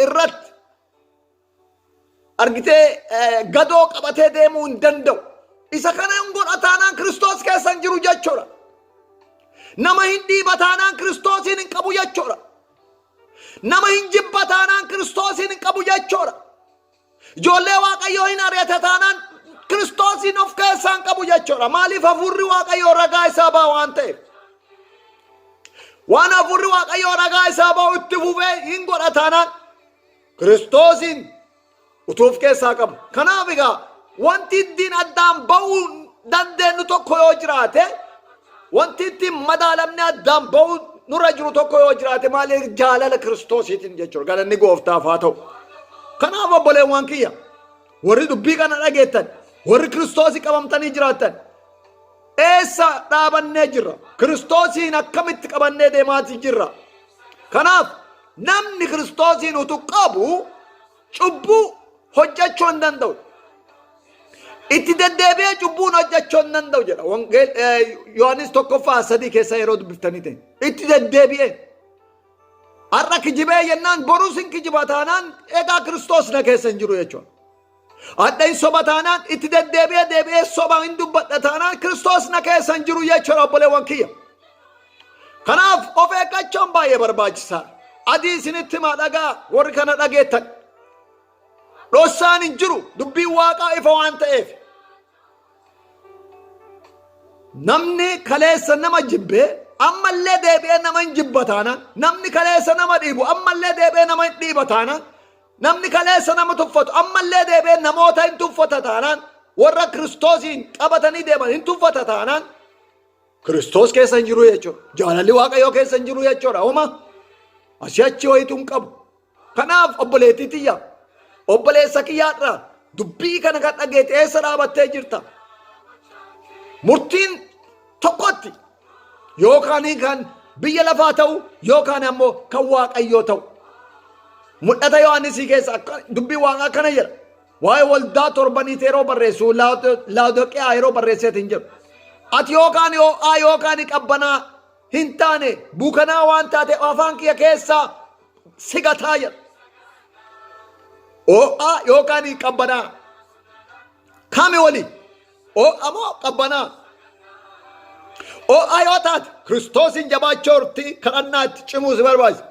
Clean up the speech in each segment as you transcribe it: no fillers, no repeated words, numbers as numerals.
irratti argitee gadoo qabatee deemuu hin danda'u. Isa kana hin godha taanaan Kiristoos keessa hin jiru jechuudha. Nama hin dhiiba taanaan Kiristoosiin hin qabu jechuudha. Nama hin jibba taanaan Kiristoosiin hin qabu jechuudha. Ijoollee Waaqayyoo hin ari'ata taanaan Kiristoosiin of keessaa hin qabu jechuudha. Maaliif hafuurri Waaqayyoo ragaa isaa ba'a waan ta'eef. Waan hafuurri Waaqayyoo ragaa isaa ba'u itti fufee hin godha taanaan Kiristoosiin utuu of keessaa qabu. Kanaaf egaa wanti ittiin addaan ba'uu dandeenyu tokko yoo jiraate wanti ittiin madaalamne addaan ba'uu nurra jiru tokko yoo jiraate maali jaalala Kiristoosiitiin jechuudha. Galanni gooftaaf haa ta'u. Kanaaf obboleewwan kiyya warri dubbii kana dhageettan warri Kiristoosii qabamtanii jiraattan eessa dhaabannee jirra? Kiristoosiin akkamitti qabannee deemaatii jirra? Kanaaf namni Kiristoosiin utuu qabu cubbuu hojjechuu hin danda'u. Itti deddeebi'ee cubbuun hojjechuu hin danda'u jedha. Wangeel Yohaannis tokkoffaa sadii keessa yeroo dubbiftanii ta'e. Itti deddeebi'ee. Har'a kijibee jennaan borus hin kijiba taanaan egaa Kiristoos na keessa hin jiru jechuudha. Hadha hin soba taanaan itti deddeebi'ee deebi'ee soba hin dubbadha taanaan Kiristoos na keessa hin jiru jechuudha obboleewwan kiyya. Kanaaf of eeggachuun baay'ee barbaachisaadha. Adii isinitti himaa dhagaa warri kana dhageettan. Dhossaan hin jiru dubbiin waaqaa ifa waan ta'eef. Namni kaleessa nama jibbee ammallee deebi'ee nama hin jibba taanaan namni kaleessa nama dhiibu ammallee deebi'ee nama hin dhiiba taanaan Namni kaleessa nama tuffatu ammallee deebi'ee namoota hin tuffata taanaan warra Kiristoosiin qabatanii deeman hin tuffata taanaan Kiristoos keessa hin jiru jechuudha. Jaalalli Waaqayyoo keessa hin jiru jechuudha. Homa asii achi wayitu hin qabu. Kanaaf obboleettii tiyya obboleessa kiyyaadha dubbii kana kan dhageette eessa dhaabattee jirta? Murtiin tokkotti yookaan kan biyya lafaa ta'u yookaan ammoo kan waaqayyoo ta'u. Mul'ata Yohaannisii keessa dubbii waaqaa akkana jedha. Waa'ee waldaa torbaniiti yeroo barreessu Laodiqiyaa yeroo barreesseeti hin jedhu. Ati yookaan ho'aa yookaan qabbanaa hin taane bukanaa waan taate afaan kiyya keessaa sigataa jedha. Ho'aa yookaan qabbanaa. Kami waliin? Ho'a moo qabbanaa? Ho'a yoo taate Kiristoosiin jabaachuu irratti kadhannaa itti cimuu si barbaachisa.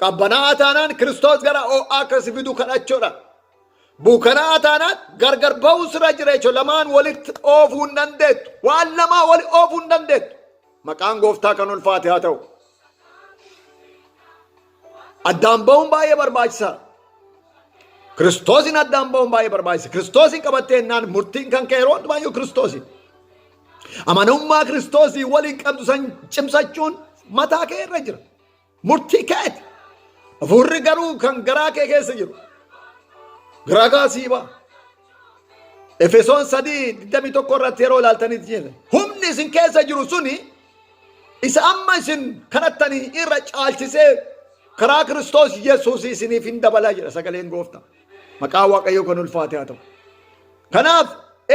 Qabbanaa'aa taanaan Kiristoos gara ho'aa akka si fidu kadhachuudha. Buukanaa'aa taanaan gargar ba'uu sirra jira jechuudha. Lamaan walitti oofuu hin dandeettu. Waan lamaa wali oofuu hin dandeettu. Maqaan gooftaa kan ulfaate haa ta'u. Addaan ba'uun baay'ee barbaachisaadha. Kiristoosiin addaan ba'uun baay'ee barbaachisa. Kiristoosiin qabattee jennaan murtiin kan kee yeroo hundumaayyuu Kiristoosiin. Amanamummaa Kiristoosii waliin qabdu san cimsachuun mataa kee irra jira. Murtii keeti. Hafuurri garuu kan garaa kee keessa jiru. Ragaa sii ba'a. Efesoon 3:21 irratti yeroo ilaaltanitti jedha. Humni isin keessa jiru suni isa amma isin kadhattanii irra caalchisee karaa Kiristoos Yesuus isiniif hin dabalaa jedha sagaleen gooftaa. Maqaa Waaqayyoo kan ulfaate haa ta'u. Kanaaf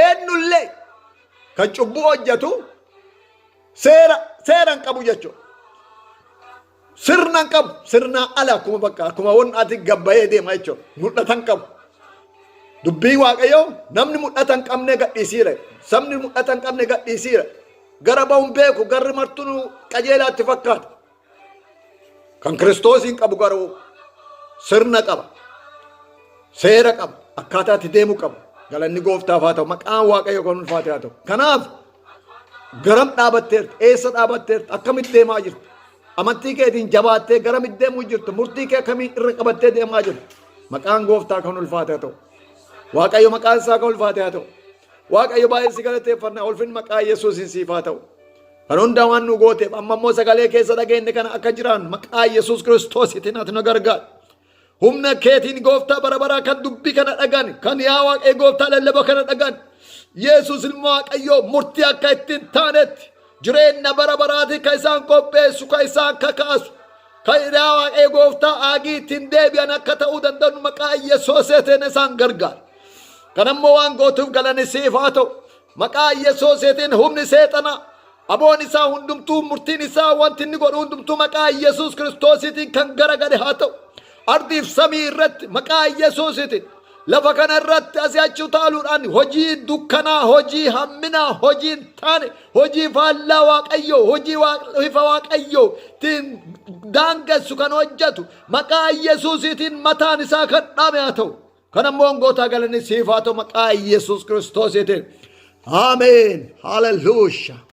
eenyullee kan cubbuu hojjetu seera seera hin qabu jechuudha. Sirna hin qabu. Sirnaa ala akkuma bakka akkuma wanni ati gabbayee deema jechuudha. Mul'ata hin qabu. Dubbii Waaqayyoo namni mul'ata hin qabne gadhiisiira. Sabni mul'ata hin qabne gadhiisiira. Gara ba'uun beeku garri martuu qajeelaatti fakkaata. Kan Kiristoosiin qabu garuu sirna qaba. Seera qaba. Akkaataa itti deemu qaba. Galanni gooftaaf haa ta'u. Maqaan Waaqayyoo kan ulfaate haa ta'u. Kanaaf garam dhaabatteerta? Eessa dhaabatteerta? Akkamitti deemaa jirta? Amantii keetiin jabaattee garamitti deemuu jirta? Murtii kee akkamiin irra qabattee deemaa jirta? Maqaan gooftaa kan ulfaate haa ta'u. Waaqayyo maqaan isaa kan ulfaate haa ta'u. Waaqayyo baay'ee si galateeffanna ulfinni maqaa Yesuusiin siif haa ta'u. Kan hundaa waan nu gooteef amma immoo sagalee keessa dhageenye kana akka jiraan maqaa Yesuus Kiristoosiitiin ati nu gargaari. Humna keetiin gooftaa bara baraa kan dubbii kana dhagan kan yaa Waaqayyo gooftaa lallaba kana dhagan Yesuus ilma Waaqayyoo murtii akka ittiin taanetti jireenya bara baraatiin kan isaan qopheessu kan isaan kakaasu kan yaa Waaqayyo gooftaa aagii ittiin deebi'an akka ta'uu danda'u maqaa Yesuusiitiin isaan gargaara. Kan ammoo waan gootuuf galanni siif haa ta'u. Maqaa Yesuusiitiin humni seexanaa aboon isaa hundumtuu murtiin isaa wanti inni godhu hundumtuu maqaa Yesuus Kiristoosiitiin kan garagale haa ta'u. Ardiif samii irratti maqaa Yesuusiitiin lafa kana irratti asii achi utaaluudhaan hojii dukkanaa, hojii hamminaa, hojii hin taane, hojii faallaa Waaqayyoo, hojii ifa Waaqayyoo tiin daangessu kan hojjetu maqaa Yesuusiitiin mataan isaa kan dhame haa ta'u. Kan ammoo gootaa galanni siif haa ta'u maqaa Yesuus Kiristoosiitiin. Ameen. Haleluuyaa.